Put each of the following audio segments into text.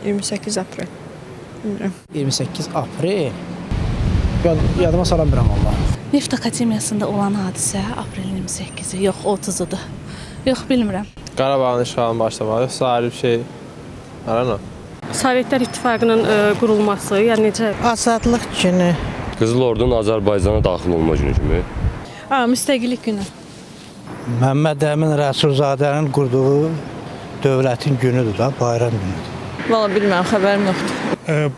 28 aprel. Bilmirəm. 28 aprel. Yadıma sala bilmirəm vallah. Neft Akademiyasında olan hadisə aprelin 28-i, yox 30-udur. Yox, bilmirəm. Qarabağın işğalının başlamağı, yoxsa ayrı bir şey? I don't know. Sovetlər İttifaqının qurulması, yəni necə? Azadlıq günü. Qızıl Ordunun Azərbaycana daxil olma günü kimi. A, müstəqillik günü. Məmməd Əmin Rəsulzadənin qurduğu dövlətin günüdür da, bayram günüdür. Valla bilmirəm, xəbərim yoxdur.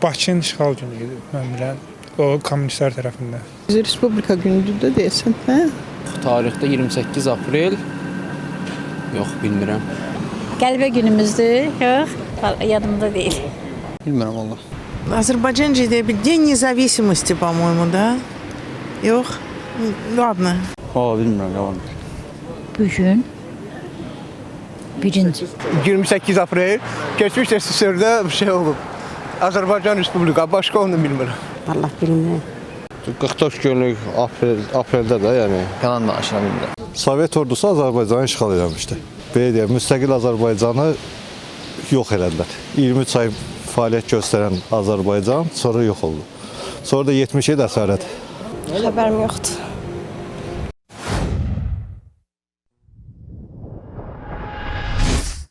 Bakının işğal günü idi, mən bilən. O kommunistlər tərəfindən. Respublika günüdür də deyəsən, hə? Tarixdə 28 aprel. Yox, bilmirəm. Qələbə günümüzdür. Yox, yadımda deyil. Bilmirəm vallah. Azərbaycan deyə bir День независимости, по-моему, да? Yox. Ладно. Valla bilmirəm, yalan. Bu gün birinci. 28 aprel keçmiş SSR-də bir şey olub. Azərbaycan Respublika, başqa onu bilmirəm. Vallah bilmirəm. 44 günlük aprel, apreldə də yəni. Yalan danışıram, bilmirəm. Sovet ordusu Azərbaycanı işğal eləmişdi. Belə deyək, müstəqil Azərbaycanı yox elədilər. 23 ay fəaliyyət göstərən Azərbaycan sonra yox oldu. Sonra da 77 əsarət. Xəbərim yoxdur.